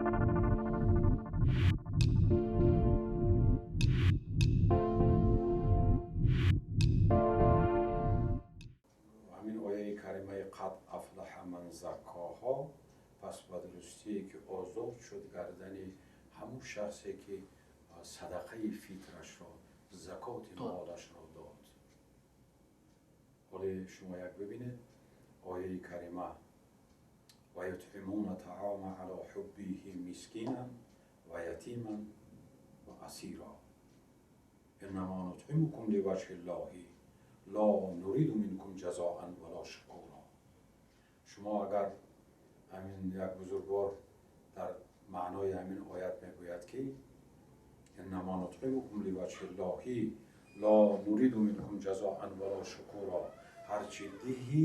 Ҳамин ояи каримаи «қад афлаҳа ман заккоҳо», пас ба дурустие ки озод шуд гардани ҳамун шахсе ки садақаи фитрашро, закоти молашро дод. Ҳоле шумо як бибинед ояи карима: «Ва ютъимуна таома ало ҳуббиҳи мискинан ва ятиман ва асиро иннамо нутъимукум ливаҷҳи ллоҳи ло нуриду минкум ҷазоан вало шукуро». Шумо агар ҳамин як бузургвор дар маънои ҳамин оят мегӯяд ки «иннамо нутъимукум ливаҷҳи ллоҳи ло нуриду минкум ҷазоан вало шукуро», ҳарчи диҳӣ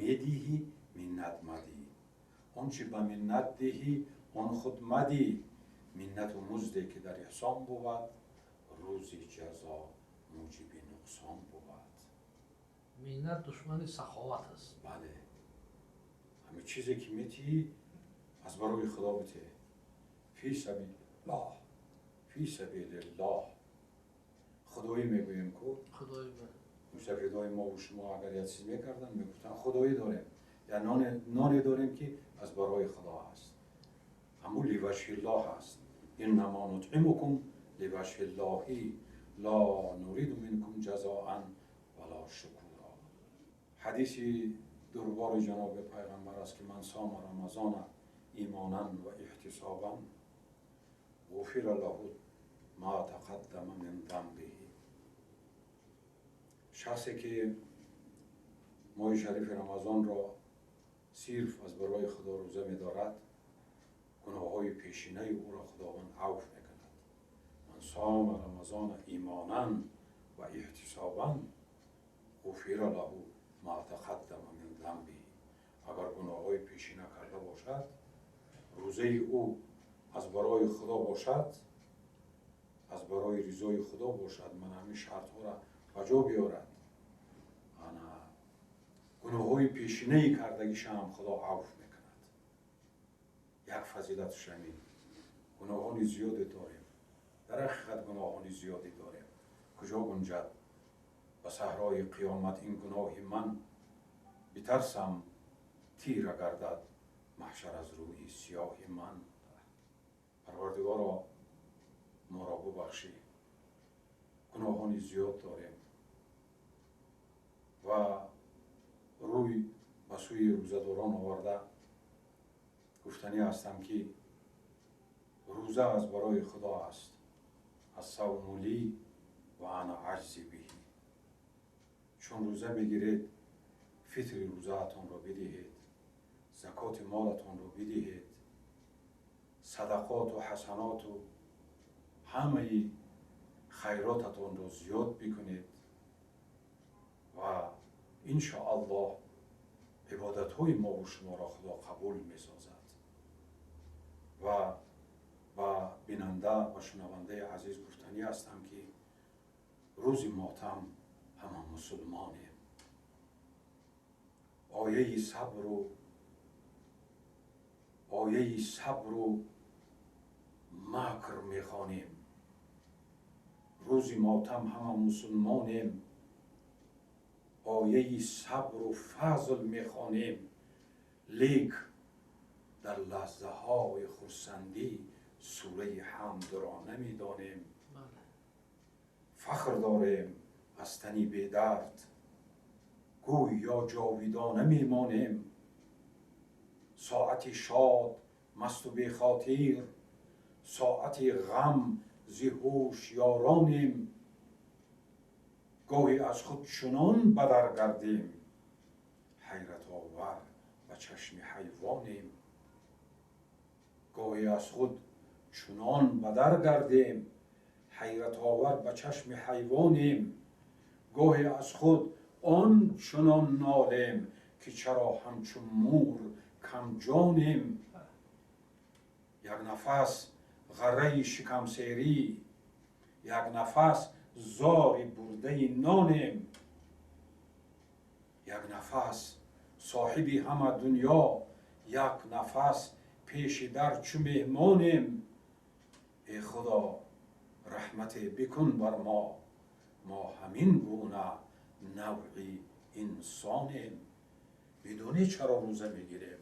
медиҳӣ, миннат мадӣ, он чи ба миннат диҳӣ, он худ мадӣ, миннату музде ки дар эҳсон бувад, рӯзи ҷазо муҷиби нуқсон бувад. Миннат душмани саховат аст. Бале, ҳамин чизе ки метиҳӣ, аз барои Худо битеҳ, фи сабилиллоҳ, фи сабилиллоҳ. Худоӣ мегӯем ку. Худоӣ. Мустафидои мову шумо агар як чиз мекарданд, мегуфтанд: «Худоӣ дорем я ноне дорем, ки аз барои Худо аст». Ҳамун ливаҷҳиллоҳ аст. «Иннамо нутъимукум ливаҷҳиллоҳи ло нуриду минкум ҷазоан вало шукуро». Ҳадиси дурбори ҷаноби пайғамбар аст ки «ман сома рамазона имонан ва иҳтисобан ғуфира лаҳу ма тақаддама мин дамбиҳи». Шахсе ки моҳи шарифи Рамазонро сирф аз барои Худо рӯза медорад, гуноҳҳои пешинаи ӯро Худованд авф мекунад. «Ман сома рамазона имонан ва иҳтисобан ғуфира лаҳу ма тақаддама мин дамбиҳи». Агар гуноҳҳои пешина карда бошад, рӯзаи ӯ аз барои Худо бошад, аз барои ризои Худо бошад, ман ҳамин шартҳоро ба ҷо биёрад, ана гуноҳҳои пешинаи кардагиша ҳам Худо авф мекунад. Як фазилаташ ҳамин. Гуноҳони зиёде дорем, дар ҳақиқат гуноҳони зиёде дорем. Куҷо гунҷад ба саҳрои қиёмат ин гуноҳи ман? Битарсам, тира гардад маҳшар аз рӯи сиёҳи ман. Парвардигоро, моро бубахшӣ, гуноҳони зиёд дорем. Ва рӯй ба сӯи рӯзадорон оварда гуфтанӣ ҳастам ки рӯза аз барои Худо аст. «Ассавму ли ва ана аҷзи биҳи». Чун рӯза мегиред, фитри рӯзаатонро бидиҳед, закоти молатонро бидиҳед, садақоту ҳасаноту ҳамаи хайротатонро зиёд бикунед ва иншоаллоҳ ибодатҳои мову шуморо Худо қабул месозад. Ва ба бинанда ва шунавандаи азиз гуфтанӣ ҳастам ки рӯзи мотам ҳама мусулмонем, ояи сабру макр мехонем. Рӯзи мотам ҳама мусулмонем, ояи сабру фазл мехонем, лек дар лаҳзаҳои хурсандӣ сураи ҳамдро намедонем. Фахр дорем аз тани бедард, гӯё ҷовидона мемонем. Соати шод масту бехотир, соати ғам зи ҳуш ёронем. Гоҳе аз худ чунон бадар гардем, ҳайратовар ба чашми ҳайвонем. Гоҳе аз худ чунон бадар гардем, ҳайратовар ба чашми ҳайвонем. Гоҳе аз худ он чунон нолем, ки чаро ҳамчун мур камҷонем. Як нафас ғарраи шикамсерӣ, як нафас зори бурдаи нонем. Як нафас соҳиби ҳама дунё, як нафас пеши пеши дар чу меҳмонем. Эй Худо, раҳмате бикун бар мо, мо ҳамин гуна навъи инсонем. Медонӣ чаро рӯза мегирем?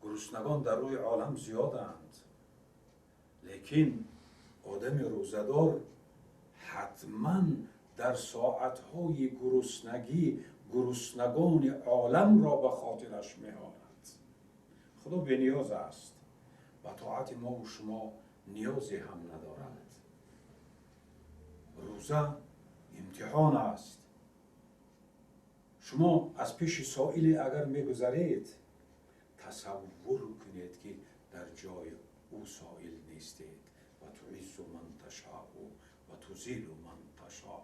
Гуруснагон дар рӯи олам зиёданд, лекин одами рӯзадор ҳатман дар соатҳои гуруснагӣ гуруснагони оламро ба хотираш меорад. Худо бениёз аст, ба тоати мову шумо ниёзе ҳам надорад. Рӯза имтиҳон аст. Шумо аз пеши соиле агар мегузаред, тасаввур кунед, ки дар ҷои ӯ соил нестед. Ва туиззу ман ташоу ва тузиллу ман ташо.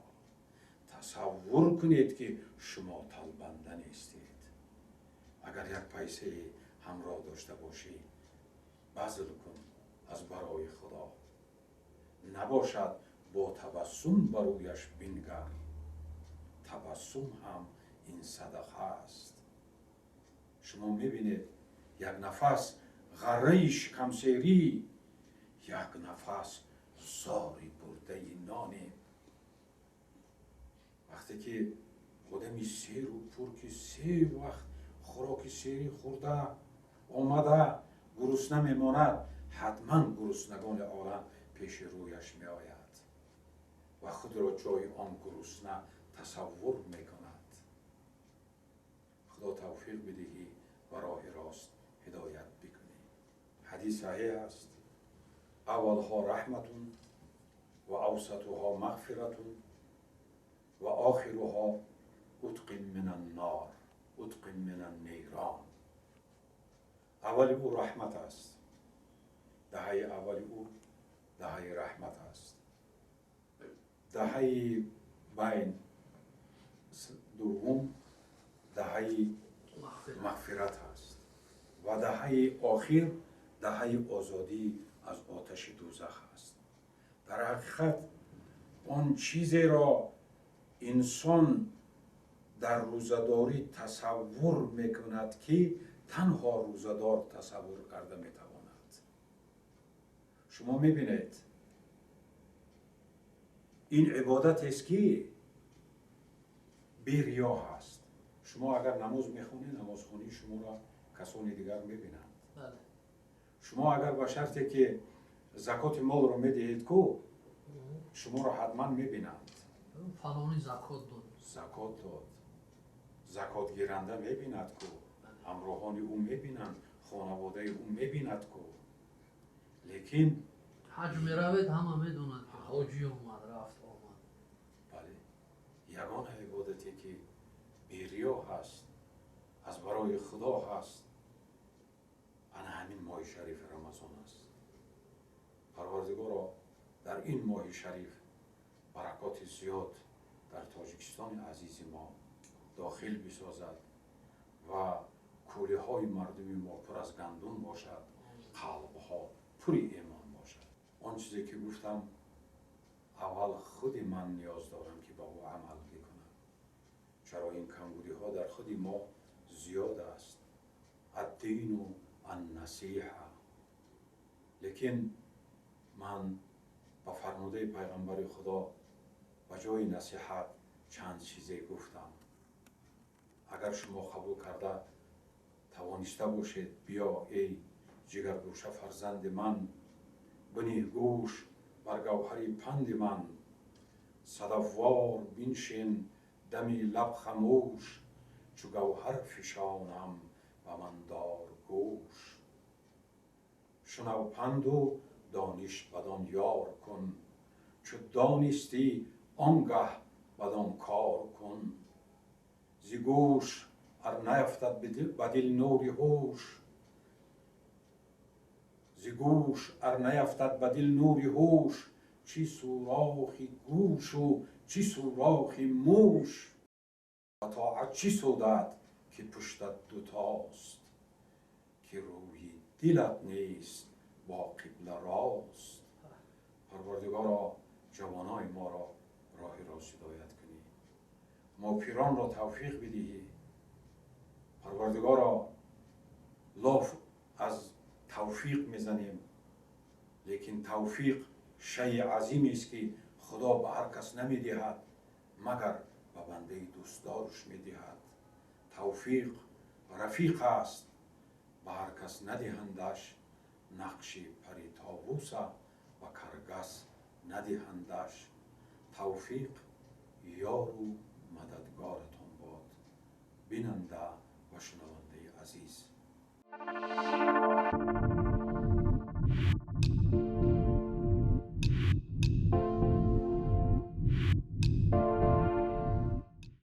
Тасаввур кунед, ки шумо талбанда нестед. Агар як пайсае ҳамроҳ дошта бошӣ, базл кун аз барои Худо. Набошад, бо табассум ба рӯяш бингар. Табассум ҳам ин садақа аст. Шумо мебинед, як нафас ғарраи шикамсерӣ, як нафас зори бурдаи нонем. Вақте ки одами серу пур, ки се вақт хӯроки серӣ хӯрда омада, гурусна мемонад, ҳатман гуруснагони олам пеши рӯяш меояд ва худро ҷои он гурусна тасаввур мекунад. Худо тавфиқ бидиҳӣ ва роҳи рост ҳидоят бикунӣ. Ҳадис саҳеҳ аст: аввалҳо раҳматун ва авсатуҳо мағфиратун ва охируҳо утқин мин аннор, утқин мин аннейрон. Аввали ӯ раҳмат аст, даҳаи аввали ӯ даҳаи раҳмат аст, даҳаи байн дуввум даҳаи мағфират аст ва даҳаи охир даҳаи озодӣ аз оташи дӯзах аст. Дар ҳақиқат, он чизеро инсон дар рӯзадорӣ тасаввур мекунад, ки танҳо рӯзадор тасаввур карда метавонад. Шумо мебинед, ин ибодатест, ки бериё ҳаст. Шумо агар намоз мехонед, намозхонии шуморо касони дигар мебинанд. Шумо агар ба шарте ки закоти молро медиҳед ку, шуморо ҳатман мебинанд. Фалони закот дод. Закот дод, закотгиранда мебинад ку, ҳамроҳони ӯ мебинанд, хонаводаи ӯ мебинад ку, лекин Ҳаҷ меравед, ҳама медонад, ки ҳоҷӣ омад, рафт, омад. Бале, ягона ибодате, ки бериё ҳаст, аз барои Худо ҳаст, ана ҳамин моҳи шарифи Рамазон аст. Парвардигоро, дар ин моҳи шариф баракоти зиёд дар Тоҷикистони азизи мо дохил бисозад ва кӯлиҳои мардуми мо пур аз гандум бошад, қалбҳо пури эмон бошад. Он чизе ки гуфтам, аввал худи ман ниёз дорам, ки ба ӯ амал бикунам. Чаро ин камбудиҳо дар худи мо зиёд аст. Аддину аннасиҳа. Лекин ман ба фармудаи пайғамбари Худо ба ҷои насиҳат чанд чизе гуфтам. Агар шумо қабул карда тавониста бошед, биё, эй ҷигаргӯша фарзанди ман, биниҳ гӯш бар гавҳари панди ман. Садафвор биншин, дами лаб хамӯш, чу гавҳар фишонам ба ман дор гӯш. Шунав панду дониш бадон ёр кун, чу донистӣ, он гаҳ бадон кор кун. Зи гӯш ар наяфтад ба дил нури ҳуш, зи гӯш ар наяфтад ба дил нури ҳуш, чӣ сӯрохи гӯшу чӣ сӯрохи мӯш. Ба тоат чӣ судад, ки пуштат дутост, ки рӯи дилат нест бо қибла рост. Парвардигоро, ҷавонои моро роҳи рост ҳидоят кунӣ, мо пиронро тавфиқ бидиҳӣ. Парвардигоро, лоф аз мезанем, лекин тавфиқ шайи азимест, ки Худо ба ҳар кас намедиҳад, магар ба бандаи дӯстдорш медиҳад. Тавфиқ рафиқ аст, ба ҳар кас надиҳандаш, нақши пари товуса ба каргас надиҳандаш. Тавфиқ ёру мададгоратон бод, бинанда ва шунаванда.